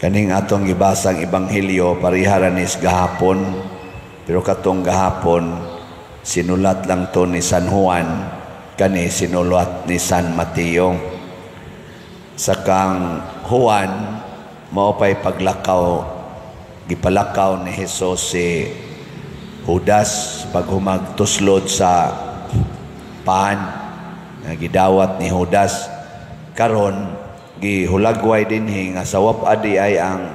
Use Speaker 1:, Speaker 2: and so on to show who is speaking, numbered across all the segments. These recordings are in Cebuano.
Speaker 1: Kaning atong gibasang ebanghelyo parehara nis gahapon, pero katong gahapon sinulat lang to ni San Juan, kani sinulat ni San Mateo. Sa kang Juan, mao pay paglakaw, gipalakaw ni Jesus si Judas paghumag tuslod sa paan nga gidawat ni Judas. Karon gihulagway dinhi nga sa wap-adi ay ang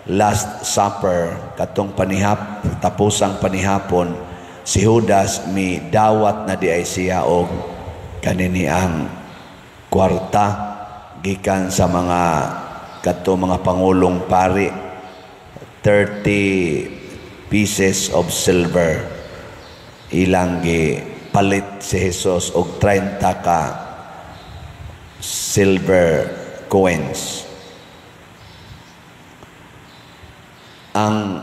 Speaker 1: Last Supper, katong panihap, tapusang panihapon, si Judas mi dawat na di ay siya og kanini ang kwarta gikan sa mga kato mga pangulong pari, 30 pieces of silver. Ilang gi palit si Jesus og 30 ka silver coins. Ang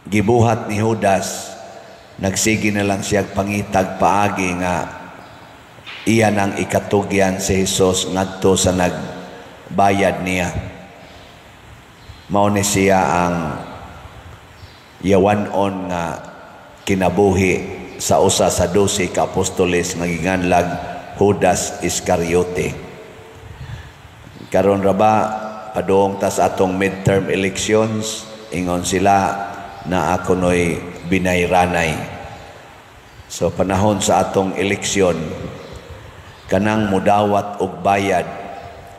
Speaker 1: gibuhat ni Judas, nagsige na lang siya pangitag paagi nga iya nang ikatugyan si Jesus ngadto sa nagbayad niya. Mao ni siya ang yawan-on nga kinabuhi sa usa sa 12 ka apostoles nga giganlag Judas Iscariote. Karon ra ba padung ta sa atong midterm elections, ingon sila na ako noy binayranay. So panahon sa atong eleksyon, kanang mudawat og bayad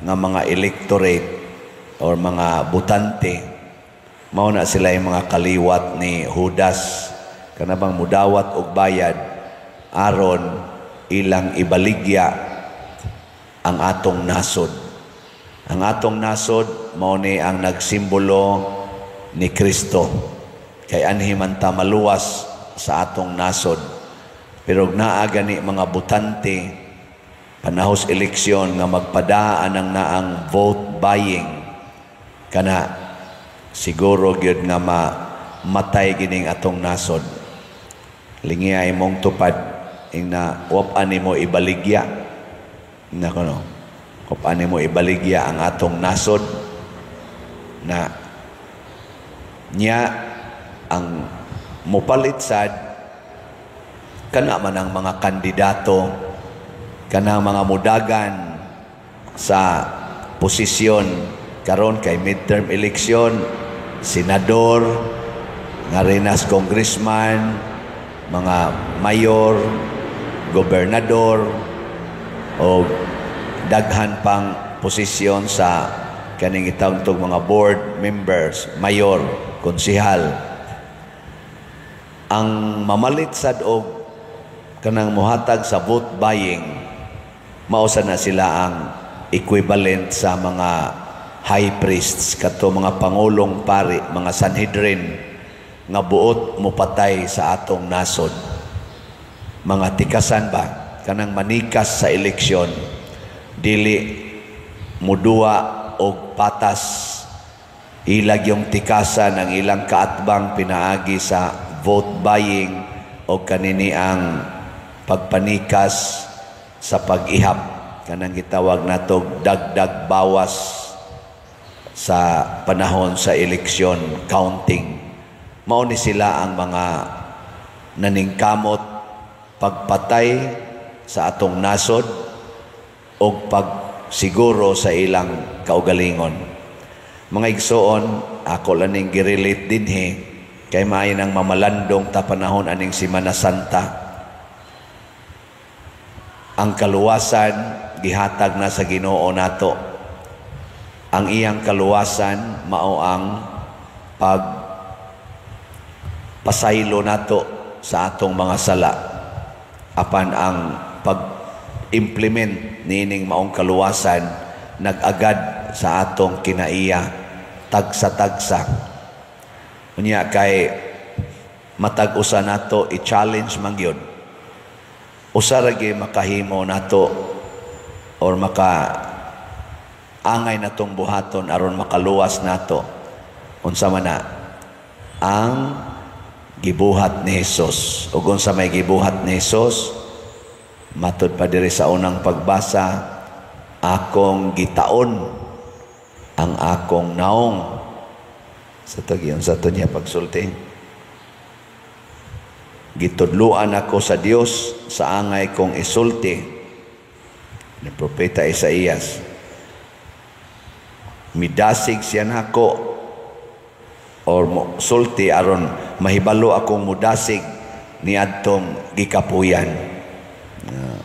Speaker 1: nga mga electorate or mga botante, mao na sila yung mga kaliwat ni Judas, kanabang mudawat og bayad aron ilang ibaligya ang atong nasod. Ang atong nasod mao ni ang nagsimbolo ni Kristo. Kay anhi man ta maluwas sa atong nasod. Pero naa gani mga botante panahos eleksyon nga magpadaan ang naang vote buying, kana siguro gyud nga matay gining atong nasod. Lingiya imong tupad ing na wap-an nimo ibaligya. Nako no. Wap-an nimo ibaligya ang atong nasod na niya ang mupalit sad kana man ang mga kandidato, kana mga mudagan sa posisyon karon kay midterm election, senador, nga rinas congressman, mga mayor, gobernador, o daghan pang posisyon sa kaning itawag mga board members, mayor, konsihal. Ang mamalit sad og kanang muhatag sa vote buying, mausa na sila ang equivalent sa mga high priests, kato mga pangulong pari, mga Sanhedrin nga buot mopatay sa atong nasod. Mga tikasan ba kanang manikas sa eleksyon, dili muduwa og patas, ilag yung tikasan ang ilang kaatbang pinaagi sa vote buying o kanini ang pagpanikas sa pag-ihap, kanang gitawag nato dagdag bawas sa panahon sa eleksyon counting. Mao ni sila ang mga naningkamot pagpatay sa atong nasod o pagsiguro sa ilang kaugalingon. Mga igsoon, ako lang ning girelate dinhi kay maayo nang mamalandong ta panahon aning Semana Santa. Ang kaluwasan gihatag na sa Ginoo nato. Ang iyang kaluwasan mao ang pag pasaylo nato sa atong mga sala. Apan ang pag-implement niining maong kaluwasan nag-agad sa atong kinaiya tagsa-tagsa. Unya kay matag usa nato i-challenge man gyud. Usa ra gyud makahimo nato or maka angay natong buhaton aron makaluwas nato. Unsa man na ang gibuhat ni Hesus? Ug unsa may gibuhat ni Hesus? Matud pa diri sa unang pagbasa, akong gitaon ang akong naong. Sa to sa to niya pagsulti. "Gitudluan ako sa Dios sa angay kong isulti," ni Propeta Isaías. Midasig siya nako or mo sulti aron mahibalo akong mudasig niadtong gikapuyan.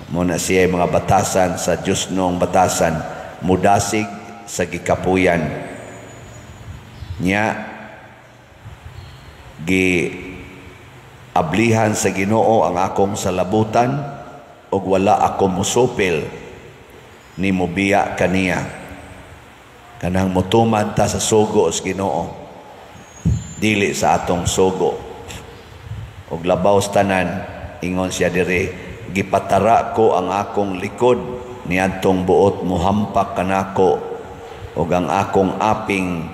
Speaker 1: Mo na siya mga batasan sa Diyos nong batasan, mudasig sa gikapuyan niya. Gi ablihan sa Ginoo ang akong salabutan ug wala ako musupil ni mubiya kaniya. Kanang mutuman ta sa sugo sa Ginoo, dili sa atong sugo. Ug labaw sa tanan, ingon siya diri, "Gipatara ko ang akong likod niadtong buot mohampak kanako ug ang akong aping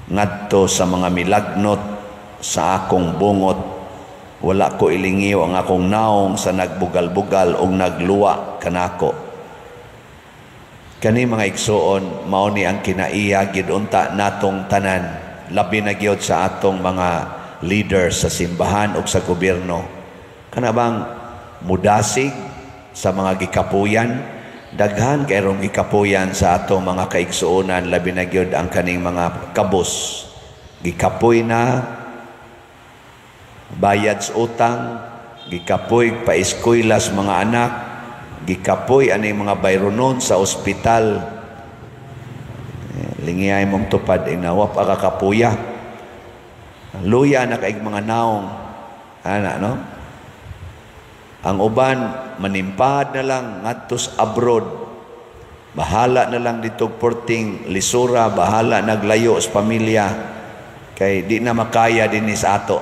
Speaker 1: ngadto sa mga milagnot sa akong bungot. Wala ko ilingiw ang akong naong sa nagbugal-bugal ug nagluwa kanako." Kani, mga igsuon, mao ni ang kinaiya gid unta natong tanan, labi na gyud sa atong mga leaders sa simbahan ug sa gobyerno. Kana bang mudasig sa mga gikapuyan? Daghan kay rong gikapuyan sa atong mga kaigsuonan, labi na gyud ang kaning mga kabus. Gikapoy na bayad sa utang, gikapoy pa-eskwela sa mga anak, gikapoy ani mga bayronon sa ospital. Lingiyay mong tupad, inawa pa kakapuya. Luya na kaig mga naong. Ana, no? Ang uban, manimpad na lang ngadto sa abroad. Bahala na lang dito porting lisura, bahala naglayo sa pamilya. Kay di na makaya din sa ato.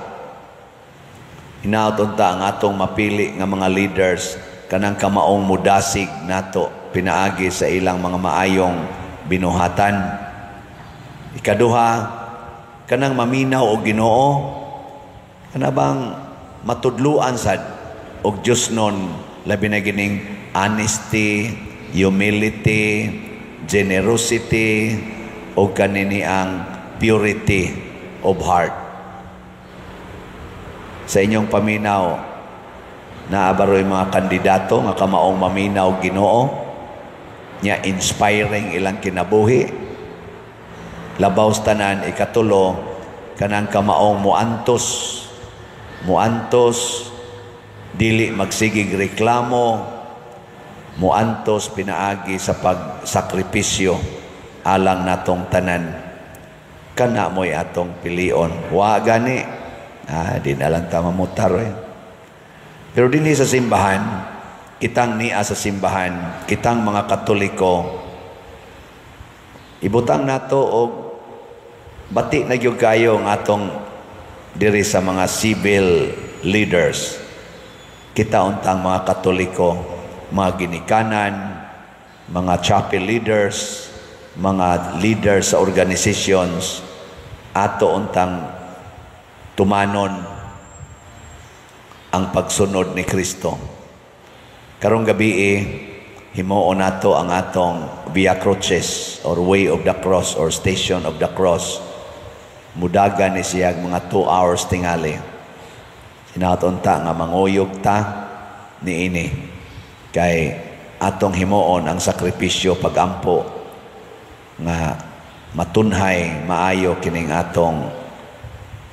Speaker 1: Hinaot unta ang atong mapili nga mga leaders, kanang kamaong mudasig nato pinaagi sa ilang mga maayong binuhatan. Ikaduha, kanang maminaw og Ginoo, kana bang matudluan sad og Dios nun, labi na gining honesty, humility, generosity o kanini ang purity of heart. Sa inyong paminaw, naa ba roy mga kandidato nga kamaong maminaw Ginoo nya inspiring ilang kinabuhi? Labaw sa tanan, ikatulo, kanang kamaong muantos, muantos, dili magsigig reklamo, muantos pinaagi sa pagsakripisyo alang natong tanan. Kana mo'y atong pilion. Wa gani, di na lang ta mamutar eh. Pero dinhi sa simbahan, kitang nia sa simbahan, kitang mga Katoliko, ibutang nato og bati na gyud kayo ang atong diri sa mga civil leaders. Kita untang mga Katoliko, mga ginikanan, mga chapel leaders, mga leaders sa organizations, ato untang tumanon ang pagsunod ni Kristo. Karong gabi, himuon nato ang atong Via Crucis or Way of the Cross or Station of the Cross. Mudagan ni siya mga 2 hours tingali. Hinaot unta nga manguyog ta niini kay atong himuon ang sakripisyo pagampo nga matunhay maayo kining atong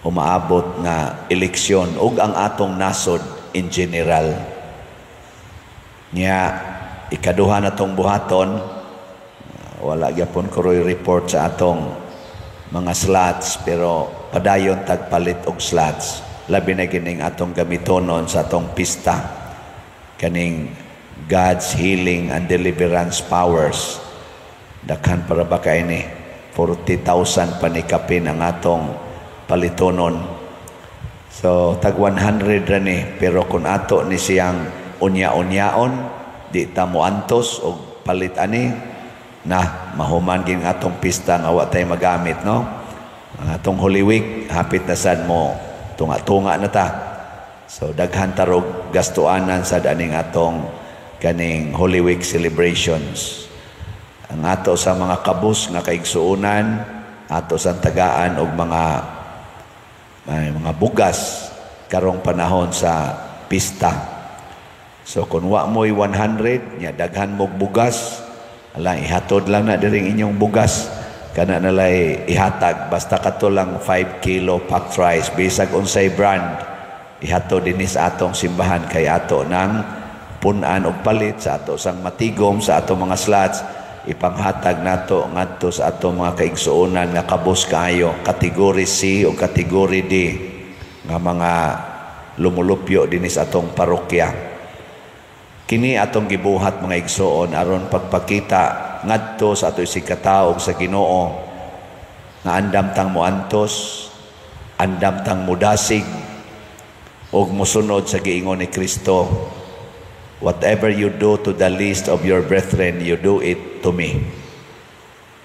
Speaker 1: umaabot nga eleksyon ug ang atong nasod in general. Nya ikaduha na tong buhaton, wala gyapon ko roy report sa atong mga slots, pero padayon tagpalit og slots, labi na gining atong gamitonon sa atong pista, kaning God's healing and deliverance powers. Daghan para ba kay ni 40,000 panikapin ang atong palitonon. So tag 100 ra ni, pero kung ato ni siyang unya-unyaon, di ta moantos og palit ani na, mahuman ging atong pista nga wa tay magamit, no? Ang atong Holy Week hapit na sad, mo tunga-tunga na ta. So daghan tarog gastuanan sa aning atong kaning Holy Week celebrations. Ang ato sa mga kabus nga kaigsuonan, Ato sang tagaan og mga may mga bugas karong panahon sa pista. So kung wa mo'y 100 nya daghan mog bugas, ala, ihatod lang na diring inyong bugas, kana nalay ihatag, basta kato lang 5 kilo packed rice, bisag unsay brand, ihatod dinhi sa atong simbahan kay ato nang pun-an og palit sa ato sang matigom sa atong mga slots, ipanghatag nato ngadto sa atong mga kaigsuonan nga kabos kaayo, category C o category D nga mga lumulupyo dinhi sa atong parokya. Kini atong gibuhat, mga igsoon, aron pagpakita ngadto sa ato isigkatawo sa Ginoo nga andam tang moantos, andam tang mudasig ug mosunod sa giingon ni Kristo, "Whatever you do to the least of your brethren, you do it to me."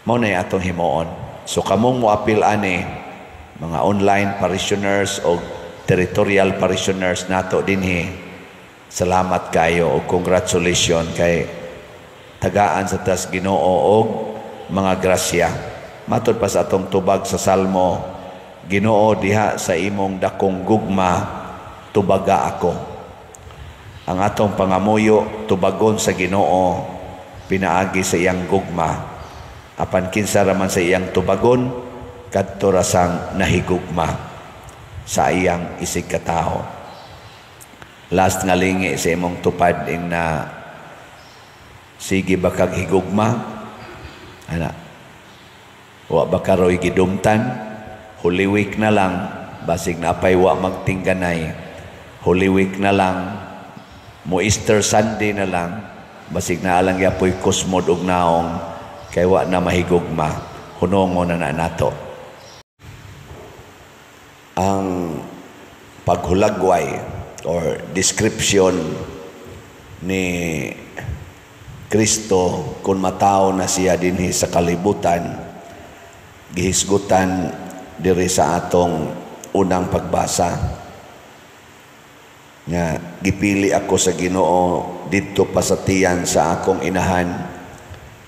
Speaker 1: Mao na atong himuon. So kamong moapil ani, mga online parishioners o territorial parishioners nato dinhi, salamat kayo o congratulations kay tagaan sa tas Ginoo og mga grasya. Matod pa sa atong tubag sa Salmo, "Ginoo, diha sa imong dakong gugma, tubaga ako." Ang atong pangamuyo, tubagon sa Ginoo pinaagi sa iyang gugma. Apan kinsa ra man sa iyang tubagon, kadto ra sang nahigugma sa iyang isig katawo. Last nga lingi sa imong tupad ing na sige ba kag higugma ana, wa ba karoy gidumtan? Holy Week na lang, basig napay wa magtingganay. Holy Week na lang, mo Easter Sunday na lang, basig na alang yapoy kusmod og naong kay wa na mahigugma. Hunongo na na nato ang paghulagway or description ni Kristo kung matawo na siya dinhi sa kalibutan, gihisgutan diri sa atong unang pagbasa nga gipili ako sa Ginoo didto pa sa tiyan sa akong inahan,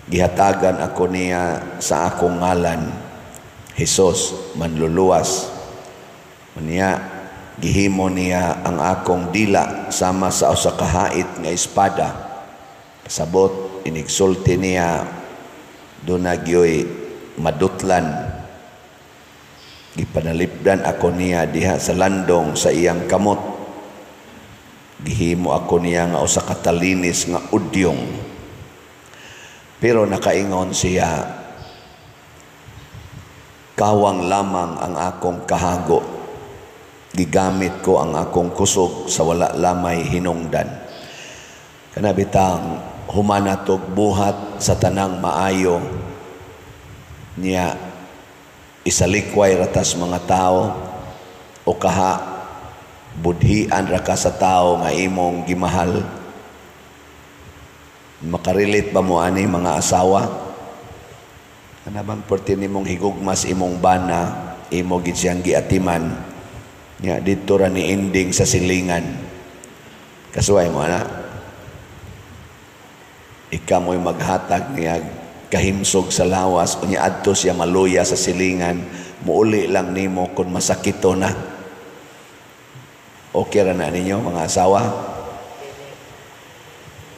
Speaker 1: gihatagan ako niya sa akong ngalan, Hesus Manluluwas. Unya gihimo niya ang akong dila sama sa usa ka hait nga espada. Pasabot, inigsulti niya duna gyoy madutlan. Gipanalipdan ako niya diha sa landong sa iyang kamot. Gihimo ako niya nga usa ka talinis nga udyong. Pero nakaingon siya, "Kawang lamang ang akong kahago. Gigamit ko ang akong kusog sa wala lamay hinungdan." Kana bitang humanatog buhat sa tanang maayo niya, isalikway ratas mga tao o kaha budhian ra ka sa tao nga imong gimahal. Makarelate ba mo ani, mga asawa? Kana bang perti nimong higugmas imong bana, imo gid siyang giatiman nya didto ra ni ending sa silingan? Kasuway mo ana? Ikaw mo'y maghatag niya kahimsog sa lawas, unya adto siya maluya sa silingan, muuli lang nimo kung masakito na. Okay ra na ninyo, mga asawa?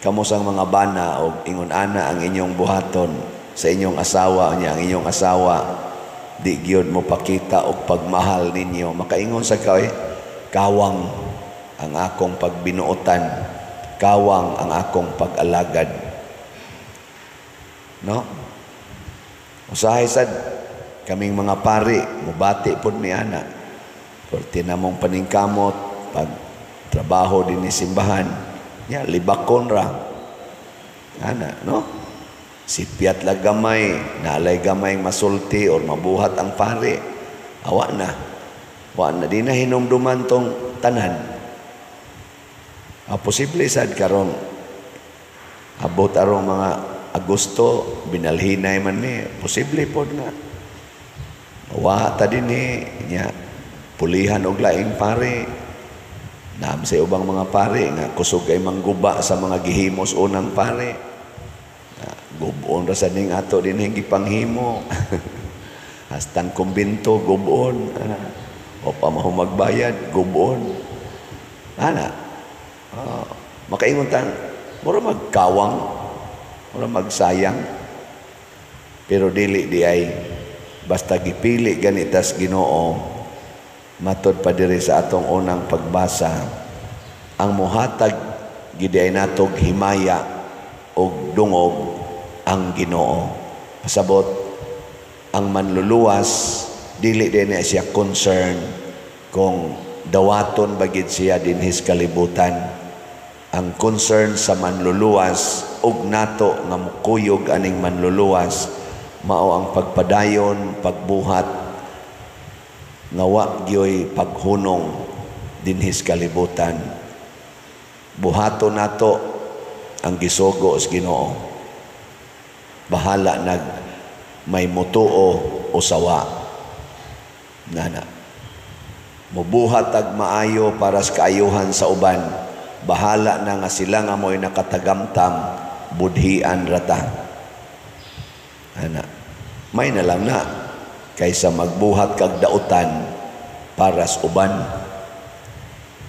Speaker 1: Kamo sang mga bana og ingon ana ang inyong buhaton sa inyong asawa, unya ang inyong asawa di gyud mo pakita og pagmahal ninyo, makaingon sa kay, "Kawang ang akong pagbinuotan, kawang ang akong pag-alagad," no? Usahay sad kaming mga pari mubati pod mi ana. Perti namong paningkamot pag trabaho dinhi simbahan nya, libakon ra ana, no? Sipyat lang gamay, nalay gamay masulti or mabuhat ang pari. Awa na. Wa na, di na hinumduman tong tanan. Ah, posible sad karong abot arong mga Agosto, binalhinay man mi. Posible pod nga wa ta dinhi nya, pulihan og laing pare. Naam sa ubang mga pare nga kusog ay mangguba sa mga gihimos unang pare. Gubon ra sa ning ato dinhi gipanghimo. Hastang kumbinto, gubon. Ana. O pa magbayad, gubon. Ana. Makaingon tang, mura magkawang, mura magsayang. Pero dili di ay basta gipili ganitas Ginoo, matod pa diri sa atong unang pagbasa, ang muhatag gidi ay natog himaya og dungog ang Ginoo. Pasabot, ang manluluwas dili din na siya concern kung dawaton bagid siya dinhis kalibutan. Ang concern sa manluluwas ug nato nga mukuyog aning manluluwas mao ang pagpadayon, pagbuhat nga wa gyoy paghunong dinhis kalibutan. Buhaton nato ang gisugo sa Ginoo. Bahala nag may mutuo o sawa. Nana. Mubuhat ag maayo para sa kaayuhan sa uban. Bahala na nga sila nga mo'y nakatagamtam, budhian rata. Ana. May na lang na kaysa magbuhat kag dautan para sa uban.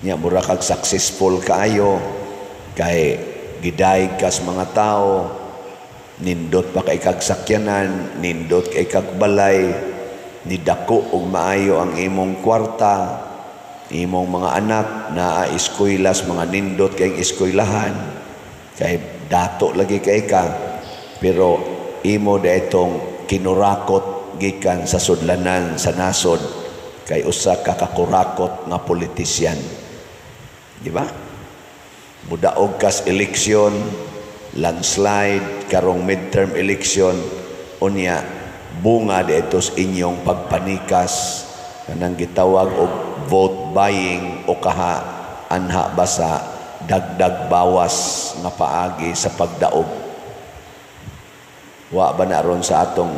Speaker 1: Nya mura kag successful kaayo kay gidayeg kas mga tao, nindot pa kay kag sakyanan, nindot kay kag balay, nidako og maayo ang imong kwarta, imong mga anak naa eskuylas, mga nindot kay eskuylahan, kay dato lagi kay ka, pero imo itong kinurakot gikan sa sudlanan sa nasod kay usa ka kakurakot nga politisyan. Di ba? Mudaog kas eleksyon, landslide, karong midterm election, unya bunga dito sa inyong pagpanikas kanang gitawag og vote buying o kaha anha basa dagdag bawas nga paagi sa pagdaog. Wa ba na ron sa atong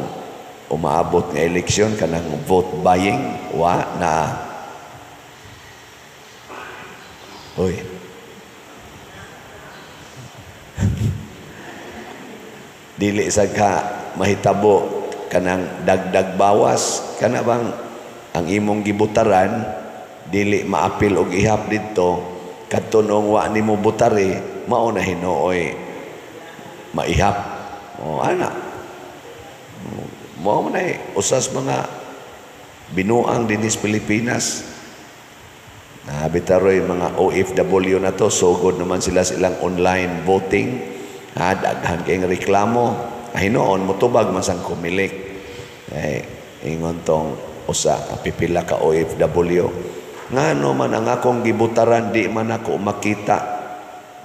Speaker 1: umaabot nga eleksyon kanang vote buying? Wa na. Uy. Dili sa ka mahitabo kanang dagdag bawas, kana bang ang imong gibutaran dili maapil og ihap didto, kadto noong wa nimo butari mao na hinuoy maihap. O ana, mao man ay usas mga binuang dinhis Pilipinas. Nabitaroy mga OFW na to, sugod naman sila silang online voting. Ha, daghan kayong reklamo. Ay noon, mutubag man sang kumilik. Eh, ingon tong usa, pipila ka OFW. Ngano man ang akong gibutaran, di man ako makita.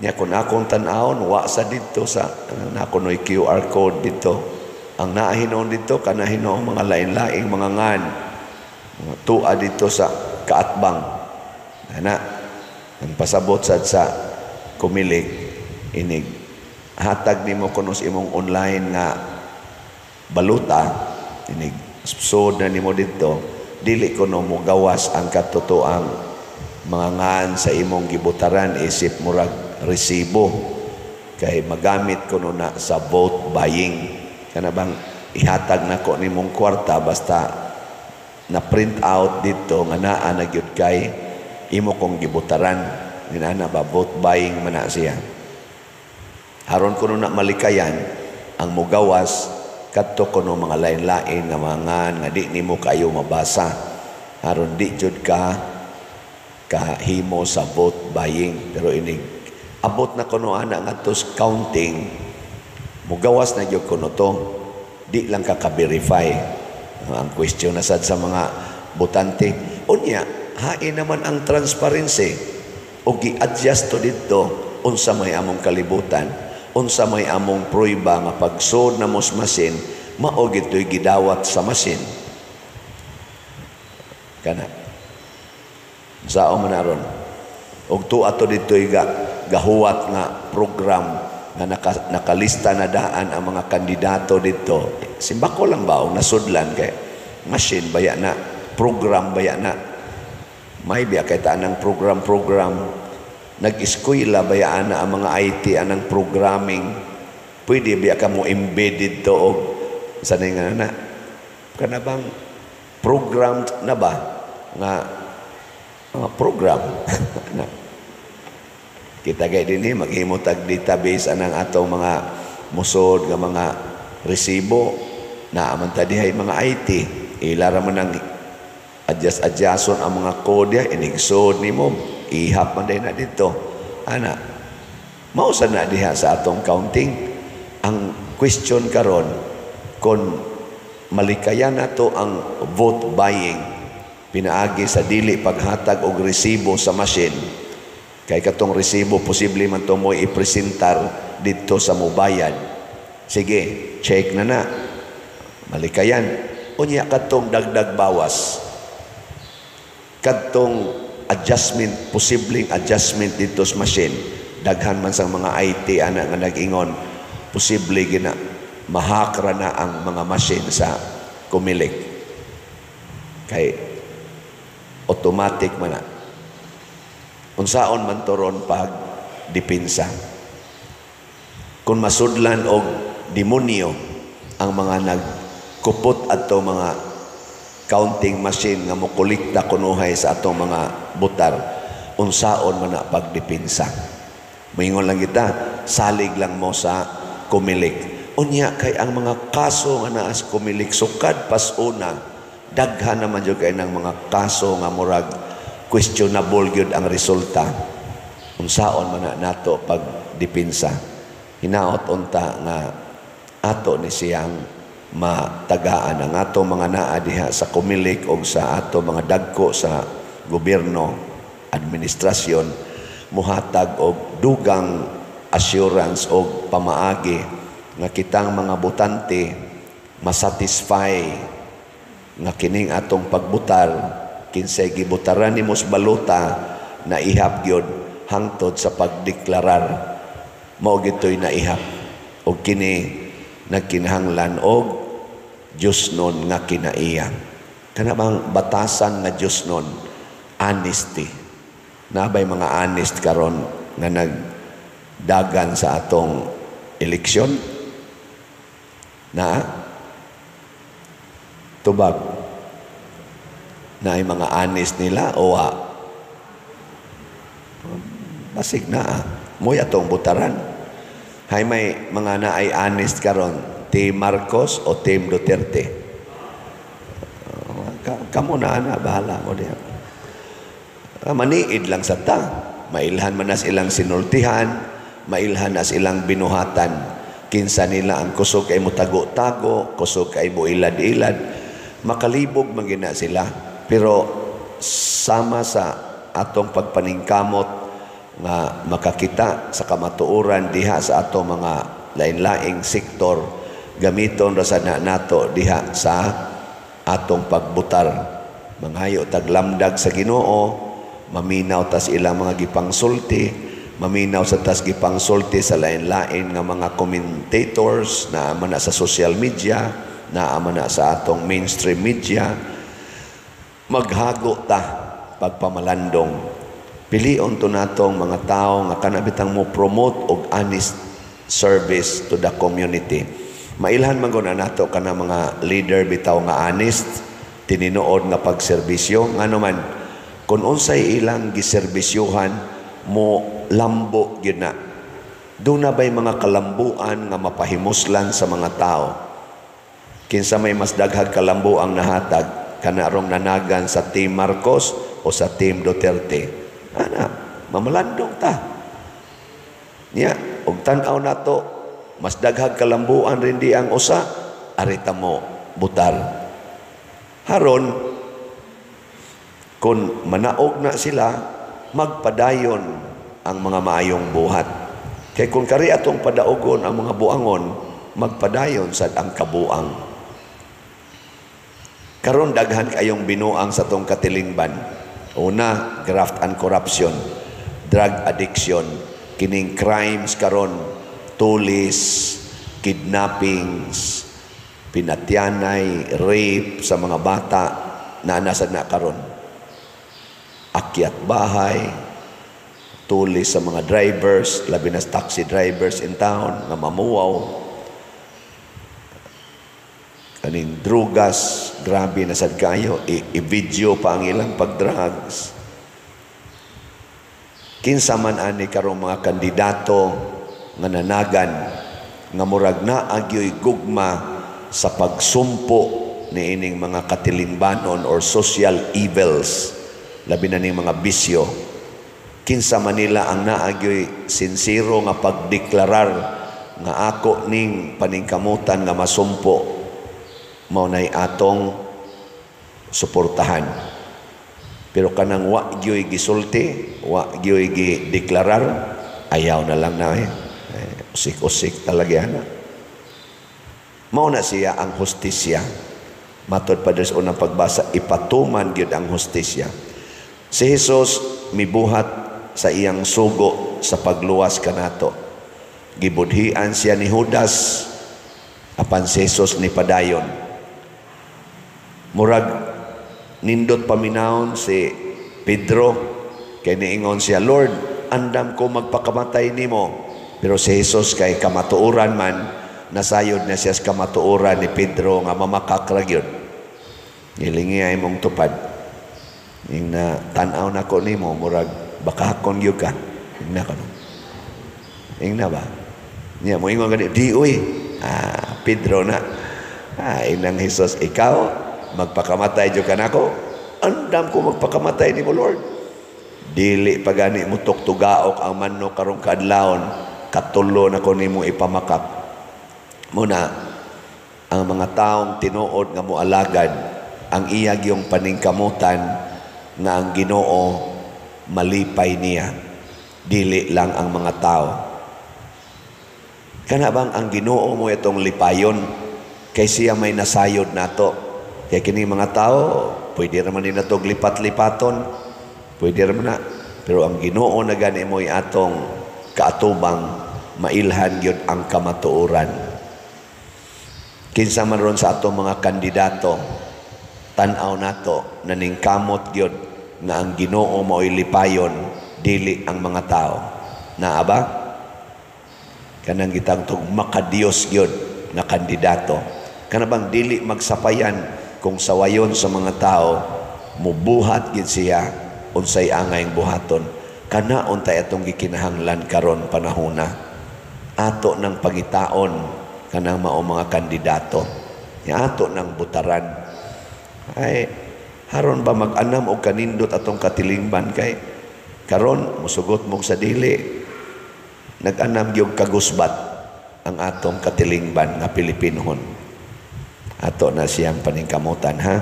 Speaker 1: Nya kung akong tan-awon, wa sa dito sa, nako no'y QR code dito. Ang naahinoon dito, kanahinoon mga lain-laing mga ngan. Mga tua dito sa kaatbang. Ana, ang pasabot sad sa kumilik, inig hatag nimo kuno sa imong online nga baluta, inig sud na nimo didto, dili kuno mo gawas ang katotoang mga ngan sa imong gibutaran isip murag resibo kay magamit kuno na sa vote buying. Kana bang ihatag nako nimong kwarta basta na print out didto nga naa na gyud kay imo kong gibutaran. Inana ba, vote buying man na siya. Aron kuno na malikayan ang mugawas kadto kuno mga lain-lain nga mga ngan nga di nimo kayo mabasa. Aron di jud ka kahimo sa vote buying. Pero inig abot na kuno ana ngadto sa counting, mugawas na jud kuno to, di lang ka ka-verify. Ang question na sad sa mga botante. Unya, hain naman ang transparency o gi-adjust to didto unsa may among kalibutan, unsa may among prueba nga pagsud na mos masin, mao gito'y gidawat sa masin. Kana sao man aron og tuwa to didto'y gahuwat nga program nga nakalista na daan ang mga kandidato didto. Simbako lang ba og nasudlan kay machine baya na, program baya na. May biya kay taan ang program-program. Nag-eskwela bayaan na ang mga IT anang programming. Pwede biya ka mo embedded to og sa nga na. Kana bang Programmed na ba nga program na kita gay dinhi, maghimo tag database anang atong mga musod nga mga resibo na man ta dihay mga IT, ila ra man ang adjust adjuston ang mga code diha, inigsod nimo, ihap man day na dito ana. Mao sa na diha sa atong counting. Ang question karon, kung malikayan nato ang vote buying pinaagi sa dili paghatag og resibo sa machine, kay katong resibo posible man to mo ipresentar didto sa mubayad. Sige, check na na, malikayan. Unya katong dagdag bawas, kadtong adjustment, posibleng adjustment dito sa machine, daghan man sang mga IT ana nga nag-ingon posible gina mahakra na ang mga machine sa Comelec kay automatic man na. Unsaon man to ron pag depensa kung masudlan og demonyo ang mga nagkupot adto mga counting machine nga mokolekta kunuhay sa atong mga butar? Unsaon man na pagdepensa? Moingon lang kita, salig lang mo sa Comelec. Unya kay ang mga kaso nga naa sa Comelec sukad pas una, daghan naman jud kay ng mga kaso nga murag questionable gyud ang resulta. Unsaon man na nato pagdepensa? Hinaot unta nga ato ni siyang matagaan ang ato mga naa diha sa Comelec o sa ato mga dagko sa gobyerno, administrasyon, muhatag og dugang assurance og pamaagi nga kitang mga botante masatisfy nga kining atong pagbutar, kinsay gibutaran nimo sa balota, na ihap gyud hangtod sa pagdeklarar, mao gitoy naihap. Og kini nagkinahanglan og Diyos nun nga kinaiya, kana bang batasan nga Diyos nun, honesty na bay mga honest karon nga nagdagan sa atong eleksyon na tubag na ay mga honest nila o wa? Basig na mo'y atong butaran. Hay, may mga na ay honest karon, Team Marcos o Team Duterte? Kamo na ana, bahala mo diha. Maniid lang sa ta, mailhan man nas ilang sinultihan, mailhan nas ilang binuhatan, kinsa nila ang kusog kay mo tago-tago, kusog kay mo ilad-ilad, makalibog man gina sila. Pero sama sa atong pagpaningkamot nga makakita sa kamatuoran diha sa atong mga lain-laing sektor, gamiton ra sa na nato diha sa atong pagbutar. Mangayo taglamdag sa Ginoo, maminaw tas ilang mga gipangsulti, maminaw sa tas gipangsulti sa lain-lain nga mga commentators na man na sa social media, na man na sa atong mainstream media. Maghago ta pagpamalandong, pilion to natong mga tao nga kanabitang mo promote og honest service to the community. Mailhan man gud na nato kana mga leader bitaw nga honest, tinuod nga pagserbisyo. Ngano man, kung unsay ilang giserbisyuhan, mo lambo gyud na. Doon na ba'y mga kalambuan nga mapahimuslan sa mga tao? Kinsa may mas daghag kalambuang nahatag, kanarong nanagan sa Team Marcos o sa Team Duterte? Ana, mamalandong ta. Niya, og tan-aw nato, mas daghag kalambuan rin di ang usa, arita mo butar. Haron, kung manaog na sila, magpadayon ang mga maayong buhat. Kay kung kari atong padaogon ang mga buangon, magpadayon sad ang kabuang. Karon daghan kayong binuang sa tong katilingban. Una, graft and corruption, drug addiction, kining crimes karon, tulis, kidnappings, pinatyanay, rape sa mga bata na nasa na karon. Akyat bahay, tulis sa mga drivers, labi na taxi drivers in town nga mamuwaw. Kaning drugas, grabe na sad kayo. I-video pa ang ilang pag-drugs. Kinsa man ani karong mga kandidato nga nanagan nga murag naa gyoy gugma sa pagsumpo niining mga katilingbanon or social evils, labi na ning mga bisyo? Kinsa man nila ang naa gyoy sinsero nga pagdeklarar nga ako ning paningkamutan nga masumpo, mao nay atong suportahan. Pero kanang wa gyoy gisulti, wa gyoy gideklarar, ayaw na lang na eh. Usik-usik talaga na. Mao na siya ang hustisya. Matod pa sa unang pagbasa, ipatuman gyud ang hustisya. Si Jesus mibuhat sa iyang sugo sa pagluwas kanato. Gibudhian siya ni Judas, apan si Jesus ni padayon. Murag nindot paminawon si Pedro kay niingon siya, "Lord, andam ko magpakamatay nimo." Pero si Jesus kay kamatuoran man, nasayod na siya sa kamatuoran ni Pedro nga mamakak ra gyud. "Ilingi ay mong tupad. Ing na tan-aw na ko nimo, murag bakakon gyud ka." Ing na ko no. Ing na ba? Niya mo ingon gani, "Di uy." Ah, Pedro na. Ah, inang Jesus, "Ikaw magpakamatay jud ka nako?" "Andam ko magpakamatay nimo, Lord." "Dili pa gani mo tuktugaok ang manok karong kaadlawon, katulo na ko nimo ipamakak." Muna ang mga taong tinuod nga moalagad, ang iya gyung paningkamutan nga ang Ginoo malipay niya, dili lang ang mga tao. Kana bang ang Ginoo mo itong lipayon kay siya may nasayod nato? Kay kini mga tao, pwede raman nila tog lipat-lipaton, pwede raman na. Pero ang Ginoo na gani mo atong kaatubang, mailhan gyud ang kamatuoran. Kinsa man ron sa atong mga kandidato, tan-aw nato naningkamot gyud nga ang Ginoo mao'y lipayon, dili ang mga tao. Naa ba? Kanang gitang tug makadiyos gyud nga kandidato. Kana bang dili magsapayan kung sawayon sa mga tao, mubuhat gid siya unsay angay buhaton. Kana untay atong gikinahanglan karon panahona. Ato nang pangitaon kanang mao mga kandidato. Ya ato nang butaran. Ay haron ba mag-anam og kanindot atong katilingban kay karon musugot mo sa dili, nag-anam gyud kagusbat ang atong katilingban nga Pilipinohon. Ato na siyang paningkamutan, ha.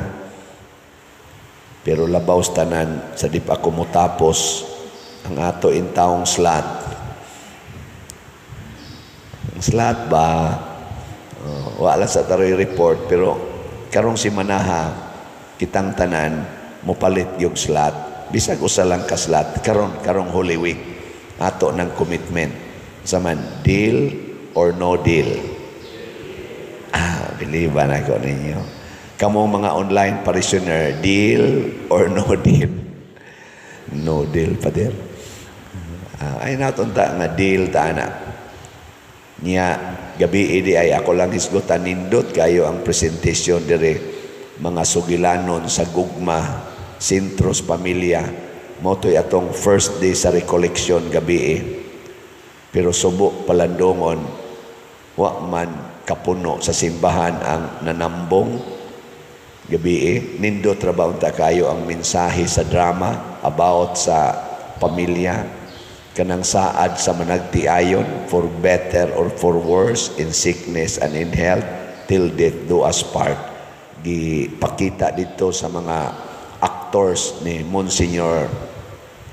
Speaker 1: Pero labaw sa tanan, sa di pa ako mutapos, ang ato intawong slot. Ang slot ba, wala sa taroy report, pero karong si Manaha, kitang tanan, mupalit yung slot. Bisag usa lang ka slot, karong Holy Week, ato ng commitment. Saman, deal or no deal? Ah, believe ba na ko ninyo? Kamong mga online parishioner, deal or no deal? No deal pa din. Ah, ay natunta nga deal ta na. Niya, gabi idi ay ako lang hisgutan, nindot kayo ang presentation dire, mga sugilanon sa gugma, sentros pamilya. Mao to'y atong first day sa recollection gabi eh. Pero subo palandongon, wa man kapuno sa simbahan ang nanambong gabi eh. Nindot ra ba unta kayo ang mensahe sa drama about sa pamilya, kanang saad sa managtiayon, "For better or for worse, in sickness and in health, till death do us part." Gipakita dito sa mga actors ni Monsignor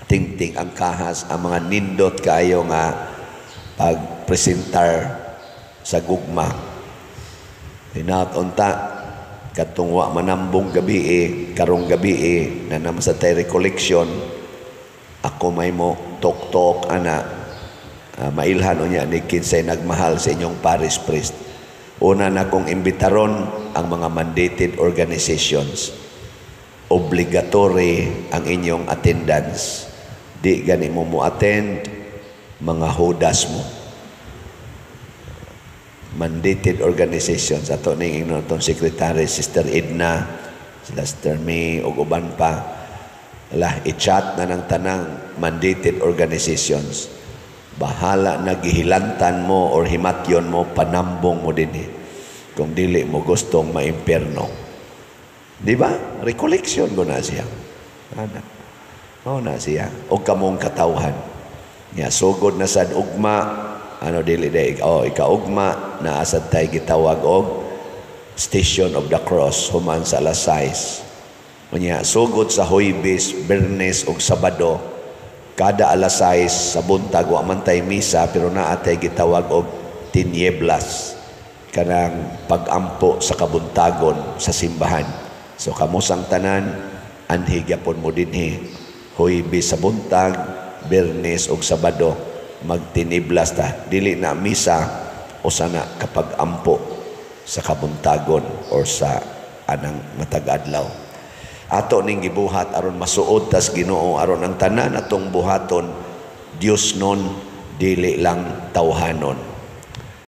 Speaker 1: Tingting Angkahas ang mga nindot kayo nga pagpresentar sa gugma. Hinaut unta katong wa manambong gabi eh, karong gabi eh, na naman sa tay recollection, ako may mo tok-tok ana, mailhan unya ni kinsay nagmahal sa inyong parish priest. Una na kong imbitaron ang mga mandated organizations. Obligatory ang inyong attendance. Di gani mo mo attend, mga hudas mo. Mandated organizations, ato ning ingnon atong secretary, Sister Edna, sila Sister May ug uban pa. Ala, i-chat na ng tanang mandated organizations. Bahala na gihilantan mo or himatyon mo, panambong mo dinhi kung dili mo gustong maimpierno. Di ba? Recollection ko na siya. Ana. Mao na siya. O kamong katawhan. Nya sugod na sad ugma, ano, dili day, oh, ikaugma na asad tay gitawag og Station of the Cross human sa alas 6. Unya sugod sa Huybes, Bernes ug Sabado, kada alas 6 sa buntag, wa man tay misa pero naa tay gitawag og tinieblas, kanang pagampo sa kabuntagon sa simbahan. So kamusang tanan, anhi gyapon mo dinhi Huybes sa buntag, Bernes ug Sabado, magtiniblas ta. Dili na misa, usa na kapag ampo sa kabuntagon or sa anang matag adlaw. Ato ning gibuhat aron masuod tas Ginoo, aron ang tanan atong buhaton Dios nun, dili lang tawhanon.